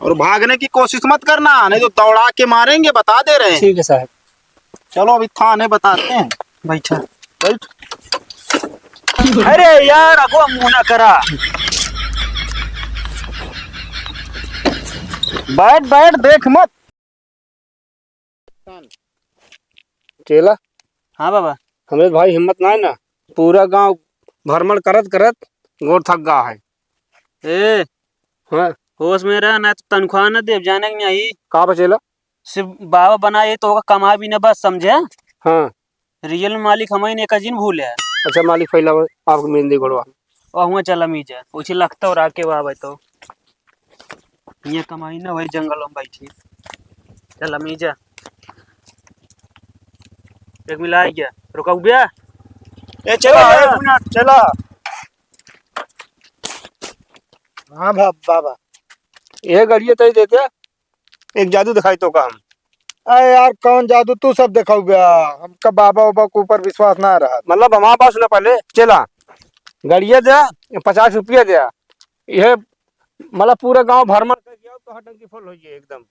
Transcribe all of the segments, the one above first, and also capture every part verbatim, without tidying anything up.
और भागने की कोशिश मत करना, नहीं तो दौड़ा के मारेंगे, बता दे रहे हैं। ठीक है साहब। चलो अभी थाने बताते हैं। बैठा। बैठ। अरे यार, अगो मुंह ना करा। बैठ, बैठ, देख मत। चेला। हाँ बाबा। हमरे भाई हिम्मत ना है ना, पूरा गांव भ्रमण करत करत गोड़ थक गा है। ए, हाँ। होश में रह, ना तो तनख्वाह ना देब, जाने के नहीं। का बा चेला? सिर्फ बाबा बनाए तो ओका कमा भी ना बस, समझे? हाँ। रियल मालिक हमही ने, एका जिन भूले। अच्छा, मालिक फैलावे, आपको मेहंदी गोड़वा। और हुआ चला मीजा, उछी लगता और आके बाबा तो। ये कमाई ना वही जंगल में बैठी। चला मीजा। एक मिला आ गया, रुका उबिया। ए, चला, ए, एक मिनट, चला। हाँ बा-, बाबा। ये गड़िया तय देते, एक जादू दिखाई तो काम। अरे यार, कौन जादू तू सब देखाऊ बे? हमका बाबा उबा के ऊपर विश्वास ना रहा। मतलब हमारे पास ना पहले चला, गड़िया दे, पचास रुपया दे, ये मतलब पूरा गांव भ्रमण कर गया तो हर टंकी फुल हो जाए एकदम।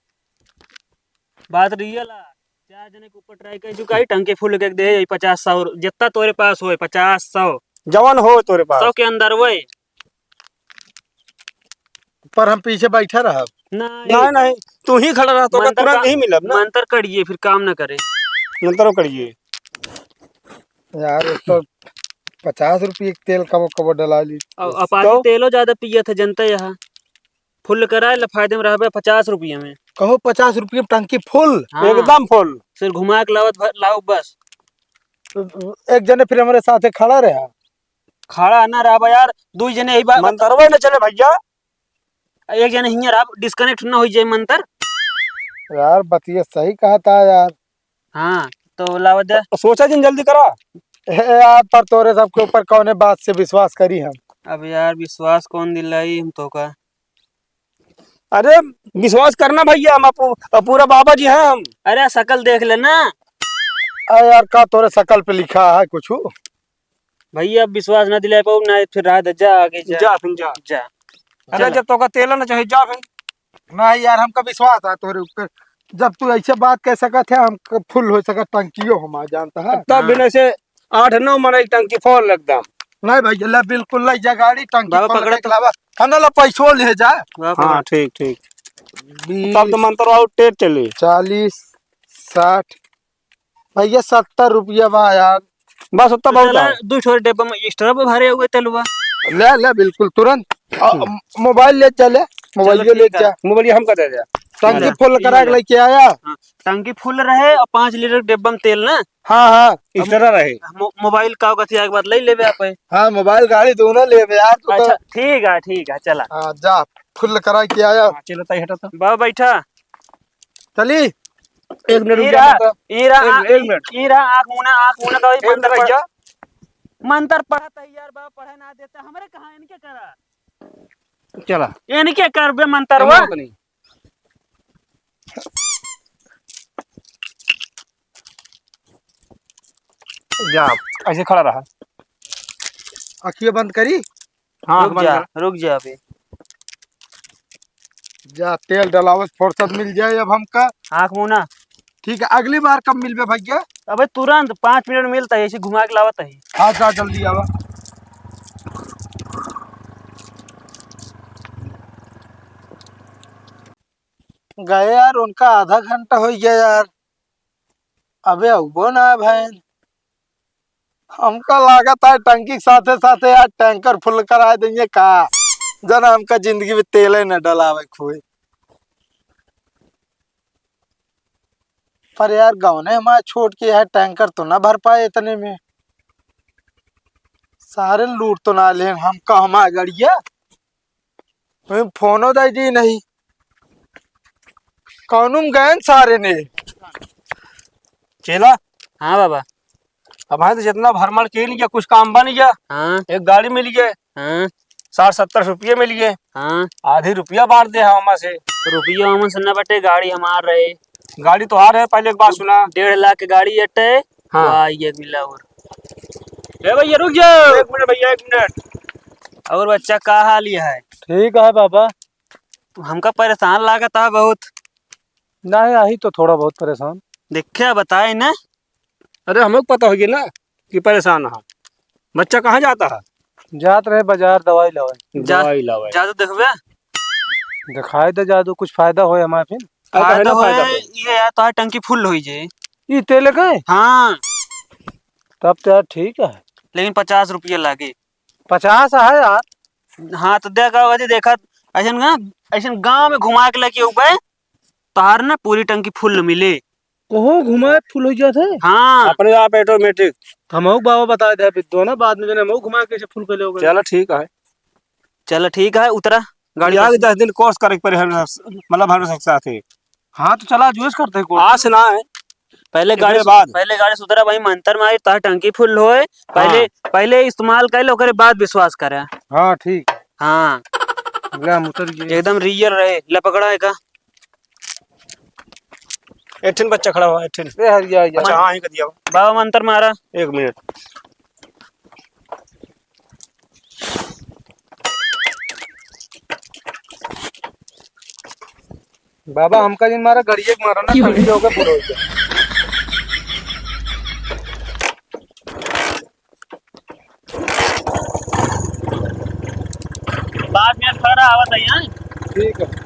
बात रियल है। चार जने के ऊपर ट्राई कर चुका है, टंकी फुल के दे, यही पचास सौ, जितना तोरे पास होए, पचास, सौ। जवन हो तोरे पास। सौ के अंदर होए। पर हम पीछे बैठा रहब। नहीं। नहीं, नहीं, तू ही खड़ा रह, तो मंतर तुरंत का-, ही मिलब ना। मंतर करिए, फिर काम ना करे। मंतरो करिए। यार, उसको पचास रुपये के तेल कबो कबो डला ली। और अपाची तो? तेलो ज्यादा पियत है, जनता यहाँ। फुल कराए ला फायदे में रहबे पचास रुपये में। कहो, पचास रुपये में टंकी फुल? हाँ। एकदम फुल। फिर घुमा के लावत भ-, लाओ बस। तो एक जने फिर हमरे साथे खड़ा रहा। खड़ा ना रहबा यार, दुई जने यही बात। मंतरवा न चले भैया। एक जने हियाँ रहा, disconnect ना हो जाए मंतर। यार, बतिया सही कहा था यार। हाँ, तो लावा दे। सोचा जिन, जल्दी करा। ए यार, पर तोरे सबके ऊपर कौने बात से विश्वास करी हम? अब यार, विश्वास कौन दिलाई हम तो का? अरे, विश्वास करना भैया, हम अपू-, पूरा बाबा जी हैं हम। अरे, शकल देख लेना। अरे यार, का तोरे शकल पे लिखा है कुछ? भैया, अब विश्वास ना दिला पाऊ, ना फिर रहा दे, जा आगे जा। जा फिर जा। जा। अरे, चला। जब तोका तेल ना चाहे, जा फिर। नहीं यार, हमका विश्वास है तोरे ऊपर। जब तू ऐसे बात कह सकत है, हम फुल हो सकत टंकियो हमार, जानता है। तब हाँ। बिना से आठ नौ मनई टंकी फुल एकदम। नहीं भैया, ले बिल्कुल ले जा गाड़ी, टंकी बाबा फुल पकड़ा करके तो। लावा। हम ना ला पैसो ले जा। बाबा हाँ, पकड़ा। ठीक, ठीक। बीस, तब तो मंतर और तेज चली। चालीस, साठ, भैया, सत्तर रुपया बा यार। बस, उतना बहुत चला, है। दो छोरे डिब्बा में extra भरे हुए तेलवा। ले, ले, बिल्कुल, तुरंत। आ, हम्म। मोबाइल ले जा, ले, चलो, मोबाइल ले ठीक है। जा। मोबाइल हमका दे दे। टंकी हाँ। फुल करा के लेके आया। हाँ, टंकी फुल रहे और पाँच लीटर डिब्बा में तेल ना। हाँ, हाँ। Extra रहे। मो-, मोबाइल का कथी आए के बाद ले लेबे आप। हाँ, मोबाइल गाड़ी दोनों लेबे यार, तू तो। अच्छा, ठीक है, ठीक है, चला। हाँ, जा, फुल करा के आया। हाँ, चलो, तई हटा तो। बाबा बैठा। चली। एक मिनट रुक जा, ईरा, मंतर। ईरा, एक, आ-, एक मिनट। ईरा, आँख मुना, आँख मुना, तो एक मंतर मिनट पढ़-, जा। मंतर पढ़त है यार, बाबा पढ़े ना देता, हमरे कहाँ इनके करा? चला। इनके करबे मंतरवा? हम नहीं। जा, ऐसे खड़ा रहा। अखिया बंद करी। हाँ, रुक बंद जा, कर। रुक जा अभी। जा, तेल डलावत फुर्सत मिल जाए अब हमका। आँख मुना। ठीक है, अगली बार कब मिलबे भैया? अबे तुरंत पाँच मिनट मिलता है, ऐसे घुमा के लावत है। हाँ, जा जल्दी आवा। गए यार, उनका आधा घंटा हो गया यार, अबे अउबो ना भैन। हमका लागत है टंकी के साथे साथे यार टैंकर फुल कराए देंगे का, जना हमका जिंदगी में तेले न डलावे खोए। पर यार गौने हमारे छोट के यार टैंकर तो ना भर पाए इतने में। सारे लूट तो ना लेन हमका हमार गड़िया। वहीं फोनो दे दी नहीं। कौनुम गए न सारे ने। चेला। हाँ बाबा। अब हाँ तो जितना भ्रमण के लिए कुछ काम बन गया। हाँ। एक गाड़ी मिल गए। हाँ। साठ सत्तर रुपये मिल गए। हाँ। आधी रुपया बांट दे हम से। रुपया हमन से न बटे, गाड़ी हमार रहे। गाड़ी तोहार है, पहले एक बात सुना। डेढ़ लाख के गाड़ी अटे। हाँ। वाह, ये मिला और। ए भैया, रुक जाओ। एक मिनट भैया, एक मिनट। और बच्चा, का हाल ये है? ठीक है बाबा। तू हमका परेशान लागत है बहुत। नहीं, आही तो थोड़ा बहुत परेशान। देखिया, बताए ना। अरे, हमको पता होगी ना कि परेशान है। बच्चा कहाँ जाता है? जात रहे बाजार दवाई लावे। जा-, दवाई लावे। जादू देखबे? दिखाई दे जादू, कुछ फायदा होए हमारे फिर। अरे, काहे फायदा ना होए, फायदा होए? ये यार, तोहार टंकी फुल होई जे। ई तेल के? हाँ। तब तो यार ठीक है। लेकिन पचास रुपया लागे। पचास है यार। हाँ, तो देखा, वजह देखा, ऐसन ना, ऐसन गाँव में घुमा के लेके उबे, तोहार ना पूरी टंकी फुल मिले। कहो घुमाए फुल हो जात है? हाँ। अपने आप automatic। हमहू बाबा बता दे, अभी दो ना बाद में जने हमहू घुमाए कैसे फुल कर लेओगे? चलो ठीक है। चलो ठीक है, उतरा गाड़ी यहाँ पर। दस दिन course करे के पड़े हम, मतलब हम साथ ही। हाँ, तो चला आज use करते हैं course। आज ना है। पहले गाड़ी एकरे सु-, बाद। पहले गाड़ी सुधरा भाई, मंतर मारी, तार टंकी फुल होए। पहले, हाँ। पहले इस्तेमाल कर ले, ओकरे बाद विश्वास करे। हाँ, ठीक। हाँ। ले, हम उतर गए। एकदम real रहे, लपकड़ा है का। एक ठिन बच्चा खड़ा हुआ, एक ठिन। ए, हरिया, हरिया। अच्छा, हाँ, ही कर दिया। बाबा मंतर मारा। एक मिनट। बाबा, हमका जिन मारा, गड़िए के मारा ना, क्यों? ठंडी होके पूरा हो गया। बाद में खड़ा आवत है यहाँ। ठीक है।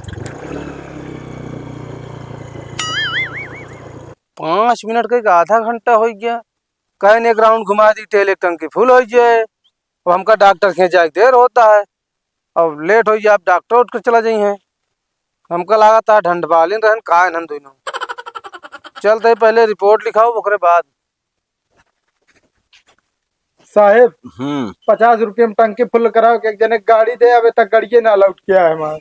पाँच मिनट के आधा घंटा हो गया, कहे ने एक round घुमा दी, तेल एक टंकी फुल हो जाए। अब हमका डॉक्टर के जाए देर होता है, अब late हो जाए, अब डॉक्टर उठ के चला जाइए। हमका लागत है ढंडबालिन रहन, का इन्हन दोनों। चलते ही पहले report लिखाओ, ओकरे बाद। साहेब, हम्म। पचास रुपये में टंकी फुल कराओ कि एक जने गाड़ी दे, अबे तक गाड़िए ना लौट के आए हमार।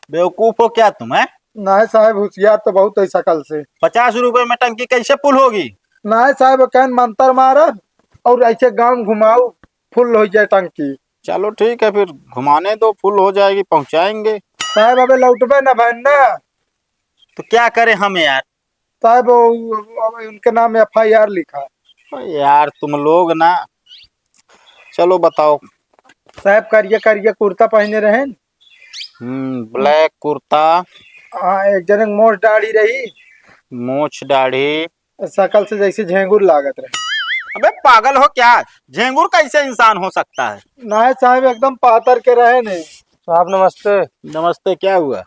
बेवकूफ हो क्या तुम, हैं? नहीं साहेब, होशियार तो बहुत है शकल से। पचास रुपये में टंकी कैसे फुल होगी? नहीं साहेब, कहन मंतर मारब और ऐसे गाँव घुमाओ, फुल हो जाए टंकी। चलो ठीक है, फिर घुमाने दो, फुल हो जाएगी, पहुँचाएंगे। साहेब, अबे लौटबे ना भैन ना। तो क्या करें हम यार? साहब, वो, वो, उनके नाम F I R लिखा। यार, तुम लोग ना, चलो बताओ। साहब, करिया, करिया कुर्ता पहने रहे न। हम्म, black कुर्ता। हाँ, एक जने के मोछ दाढ़ी रही। मोछ दाढ़ी। शकल से जैसे झेंगुर लागत रहे। अबे पागल हो क्या? झेंगुर कैसे इंसान हो सकता है? नहीं साहब, एकदम पातर के रहे नहीं। साहब, नमस्ते। नमस्ते, क्या हुआ?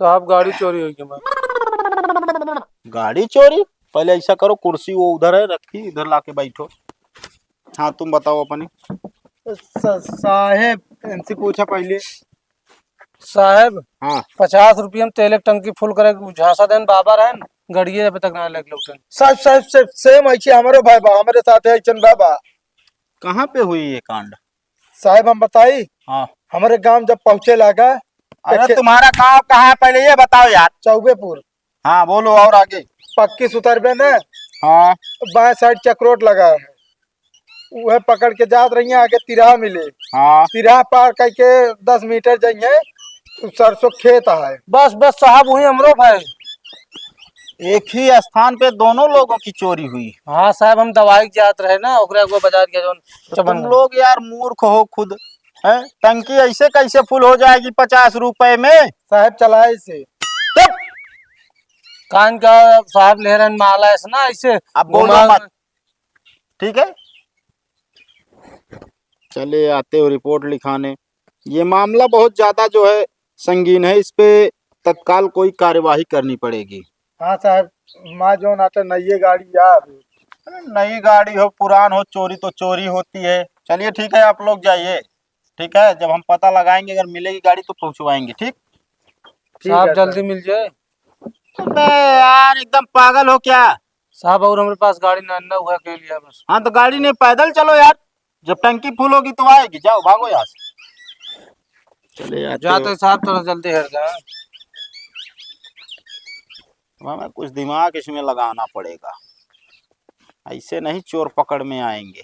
साहब, गाड़ी चोरी हो गई हमारी। गाड़ी चोरी? पहले ऐसा करो, कुर्सी वो उधर है रखी, इधर लाके बैठो। हाँ, तुम बताओ अपनी। स-, साहेब, इनसे पूछा पहले। साहेब, हाँ। पचास रुपया में तेल एक टंकी फुल करे के झांसा देन बाबा रहन, गड़िए अबे तक ना लेके लौटन। साहेब, साहेब, साहेब, same ऐसे हमरो भाई बा, हमरे साथ है ऐसन बाबा। कहाँ पे हुई ये कांड? साहेब, हम बताई? हाँ। हमरे गांव जब पहुँचे लागा, अरे, एक तुम्हारा गांव कहाँ है, पहले ये बताओ यार। चौबेपुर। हाँ, बोलो, और आगे? पक्की सुतरबे न? हाँ। बाएं side चकरोट लगा है, उहे पकड़ के जात रहिए, आगे तिरहा मिले। हाँ। तिरहा पार करके दस मीटर जाइए, सरसों खेत है। बस, बस साहब, वही हमरो भाई। एक ही स्थान पे दोनों लोगों की चोरी हुई। हाँ साहब, हम दवाई के जात रहे ना, ओकरे अगुआ बाजार के जौन तो तुम चमन। लोग यार मूर्ख हो खुद, हैं? टंकी ऐसे कैसे फुल हो जाएगी पचास रुपए में? साहब चलाए से। चुप! कान का साहब ले रहन माला ऐसे ना, ऐसे अब बोलो घुमा मत। ठीक है, चले आते हो रिपोर्ट लिखाने। ये मामला बहुत ज्यादा जो है संगीन है, इस पे तत्काल कोई कार्यवाही करनी पड़ेगी। हाँ साहब, माँ जौन आटे नई गाड़ी आ अभी। अरे नई गाड़ी हो पुरान हो, चोरी तो चोरी होती है। चलिए ठीक है, आप लोग जाइए, ठीक है, जब हम पता लगाएंगे अगर मिलेगी गाड़ी तो पहुँचवाएंगे, ठीक? ठीक साहब, है, जल्दी सर। मिल जाए। अबे यार, एकदम पागल हो क्या? साहब, और हमरे पास गाड़ी ना, ना हुआ के लिए बस। हाँ, तो गाड़ी नहीं, पैदल चलो यार, जब टंकी फुल होगी तो आएगी। जाओ, भागो यहाँ से। चले जाते जाते हो। साहब, थोड़ा जल्दी हट जाए। हमें कुछ दिमाग इसमें लगाना पड़ेगा, ऐसे नहीं चोर पकड़ में आएंगे।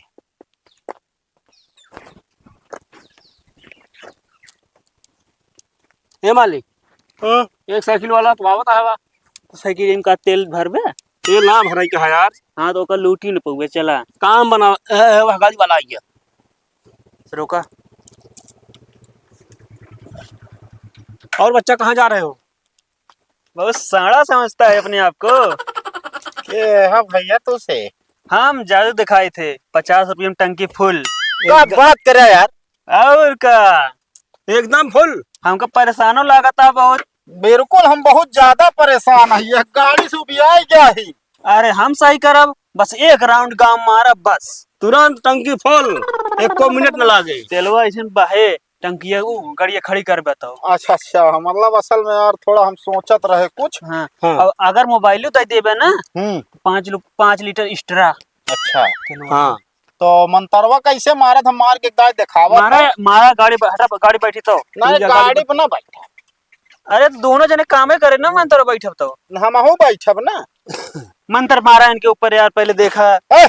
ए मालिक, हाँ? एक साइकिल वाला तो आवत है बा। तो साइकिल में का तेल भरबे? तेल ना भराई के है यार। हाँ, तो ओकर लूटी न पउबे, चला। काम बना, ए, ए, वह गाड़ी वाला आ गया। रोका। और बच्चा, कहाँ जा रहे हो? बहुत सड़ा समझता है अपने आप को। के है भैया तू से? हम जादू दिखाए थे, पचास रुपये में टंकी फुल। क्या एकदम बात करे यार। और का? एकदम फुल। हमका परेशानो लागता बहुत। बिल्कुल, हम बहुत ज्यादा परेशान है, यह गाड़ी से उबियाई गया ही। अरे हम सही करब, बस एक राउंड गाँव मारब बस। तुरंत टंकी फुल, एको मिनट न लागे। तेलवा ऐसे बहे, टंकिया ऊ गड़िया खड़ी कर बताओ। अच्छा अच्छा, मतलब असल में यार थोड़ा हम सोचत रहे कुछ। हाँ। हाँ। और अगर मोबाइलो दे देबे ना, हम्म। पाँच लो-, पाँच लीटर एक्स्ट्रा। अच्छा। तेलवा। हाँ। तो मंतरवा कैसे मारत हम, मार के गाय देखावत मारा, है। मारा गाड़ी ब-, हटा, गाड़ी बैठी तो। नहीं, गाड़ी गाड़ी ब- पर ना बैठा। अरे, तो दोनों जने कामे करे ना, मंतरवा बैठब तो। हमहू बैठब ना। मंतर मारा इनके ऊपर यार, पहले देखा। ए,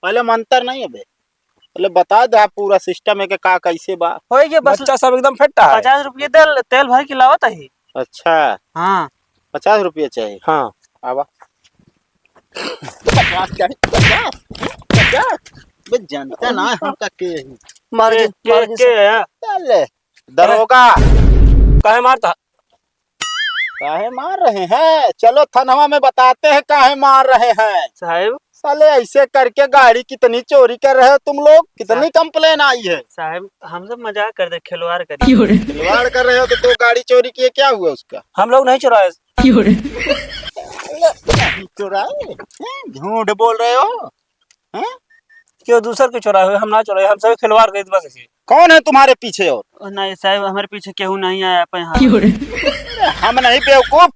पहले मंतर नहीं है बे, पहले बता दे पूरा सिस्टम है कि का कैसे बा। होई के बस बच्चा सब एकदम फिट है। पचास रुपये तेल, तेल भर के लावत है। अच्छा। हाँ। पचास रुपये चाहिए। हाँ। आवा। पचास चाहिए, पचास, पचास। बे, जानता ना है हमका के है। मार के, जी, के, मार जी, के सर। है? चल ले, दरोगा। काहे मारता? काहे मार रहे हैं? चलो, थानवा में बताते हैं काहे मार रहे हैं। साहब। साले, ऐसे करके गाड़ी कितनी चोरी कर रहे हो तुम लोग, कितनी साहब। कंप्लेन आई है। साहब, हम सब मजाक कर दे, खिलवाड़ करी। क्यों रे? खिलवाड़ कर रहे हो तो दो गाड़ी चोरी किए, क्या हुआ उसका? हम लोग नहीं चुराए। क्यों रे? नहीं चुराए? हैं? झूठ बोल रहे हो? हैं? क्यों दूसर के चुराए हुए? हम ना चुराए, हम सब खिलवाड़ गए बस ऐसे। कौन है तुम्हारे पीछे और? नहीं साहब, हमारे पीछे केहू नहीं आया पे हाँ। क्यों रे? हम नहीं बेवकूफ,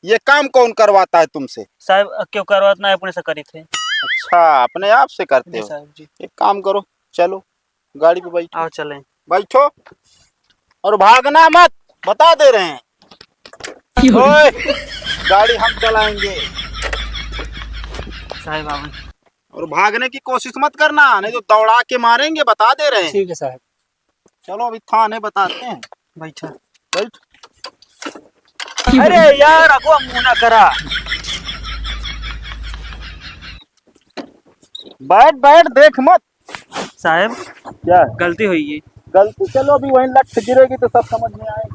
ये काम कौन करवाता है तुमसे? साहब, क्यों करवात ना, अपने से करी थे। अच्छा, अपने आप से करते जी हो? साहब जी। एक काम करो, चलो गाड़ी पे बैठो। आओ चलें। बैठो और भागना मत, बता दे रहे हैं। क्यों? ओए, गाड़ी हम चलाएंगे। साहब, आओ। और भागने की कोशिश मत करना, नहीं तो दौड़ा के मारेंगे, बता दे रहे हैं। ठीक है साहब। चलो, अभी थाने बताते हैं। बैठा। बैठ। क्यों? अरे यार, अगो मुंह ना करा। बैठ, बैठ, देख मत। साहब, क्या? गलती हुई है। गलती? चलो, अभी वहीं लठ गिरेगी तो सब समझ में आएगा।